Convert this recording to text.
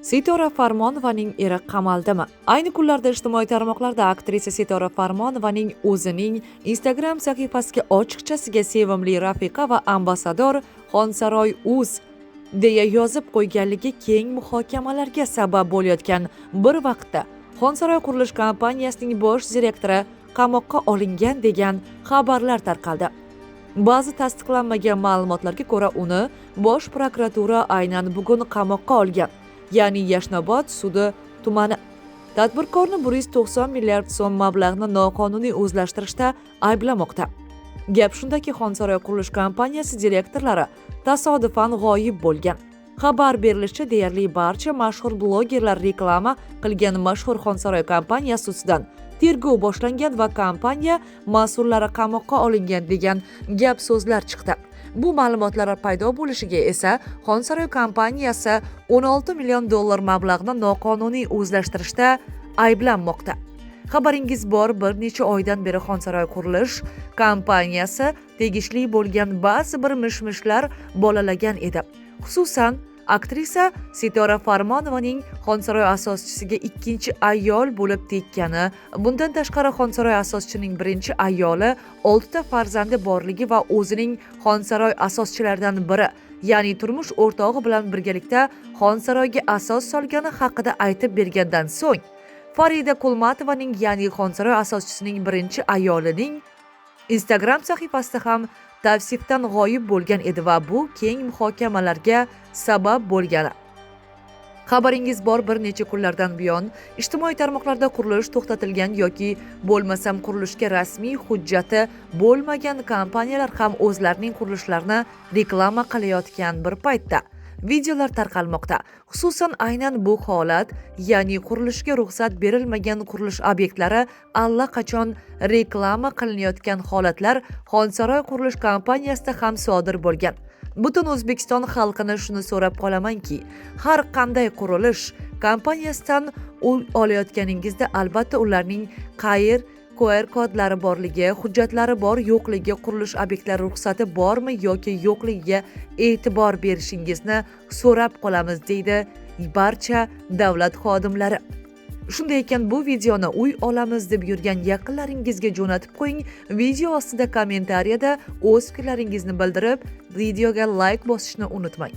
Sitora Farmonovaning eri qamaldimi? Ayni kunlarda ijtimoiy tarmoqlarda aktrisa Sitora Farmonovaning o'zining Instagram sahifasiga ochiqchasiga "Sevimli rafiqa va ambassador Xonsaroy uz" deya yozib qo'yganligi keng muhokamalarga sabab bo'layotgan bir vaqtda Xonsaroy qurilish kompaniyasining bosh direktori qamoqqa olingan degan xabarlar tarqaldi. Ba'zi tasdiqlanmagan ma'lumotlarga ko'ra, uni bosh prokuratura aynan bugun qamoqqa olgan, ya'ni Yashnobod sudi tumani. Tadbirkorni 190 milliard so'm mablag'ni noqonuniy o'zlashtirishda ayblamoqda. Gap shundaki, Xonsaroy qurilish kompaniyasi direktorlari tasodifan g'oyib bo'lgan. Xabar berilishicha, deyarli barcha mashhur blogerlar reklama qilgan mashhur Xonsaroy kompaniyasi ustidan tergov boshlangan va kompaniya mas'ullari qamoqqa olingan degan gap so'zlar chiqdi. Bu ma'lumotlar paydo bo'lishiga esa Xonsaroy kompaniyasi 16 million dollar mablag'ni noqonuniy o'zlashtirishda ayblanmoqda. Xabaringiz bor, bir necha oydan beri Xonsaroy qurilish kompaniyasi tegishli bo'lgan ba'zi bir mish-mishlar bolalagan edi. Xususan, aktrisa Sitora Farmonovaning Xonsaroy asoschisiga ikkinchi ayol bo'lib tekkani, bundan tashqari Xonsaroy asoschisining birinchi ayoli 6 ta farzandi borligi va o'zining Xonsaroy asoschilaridan biri, ya'ni turmush o'rtog'i bilan birgalikda Xonsaroyga asos solgani haqida aytib bergandan so'ng Farida Qulmatovaning, ya'ni Xonsaroy asoschisining birinchi ayolining Instagram sahifasida ham tavsifdan g'oyib bo'lgan edi va bu keng muhokamalarga sabab bo'lgani. Xabaringiz bor, bir necha kunlardan buyon ijtimoiy tarmoqlarda qurilish to'xtatilgan yoki bo'lmasam qurilishga rasmiy hujjati bo'lmagan kompaniyalar ham o'zlarining qurilishlarini reklama qilayotgan bir paytda videolar tarqalmoqda. Xususan, aynan bu holat, ya'ni qurilishga ruxsat berilmagan qurilish obyektlari allaqachon reklama qilinayotgan holatlar Xonsaroy qurilish kompaniyasida ham sodir bo'lgan. Butun O'zbekiston xalqini shuni so'rab qolamanki, har qanday qurilish kompaniyasidan uy olayotganingizda albatta ularning qayer QR kodlari borligi, hujjatlari bor yo'qligi, qurilish obyektlari ruxsati bormi yoki yo'qligiga e'tibor berishingizni so'rab qolamiz, deydi barcha davlat xodimlari. Shunday ekan, bu videoni uy olamiz deb yurgan yaqinlaringizga jo'natib qo'ying. Video ostida kommentariyada o'z fikrlaringizni bildirib, videoga layk bosishni unutmang.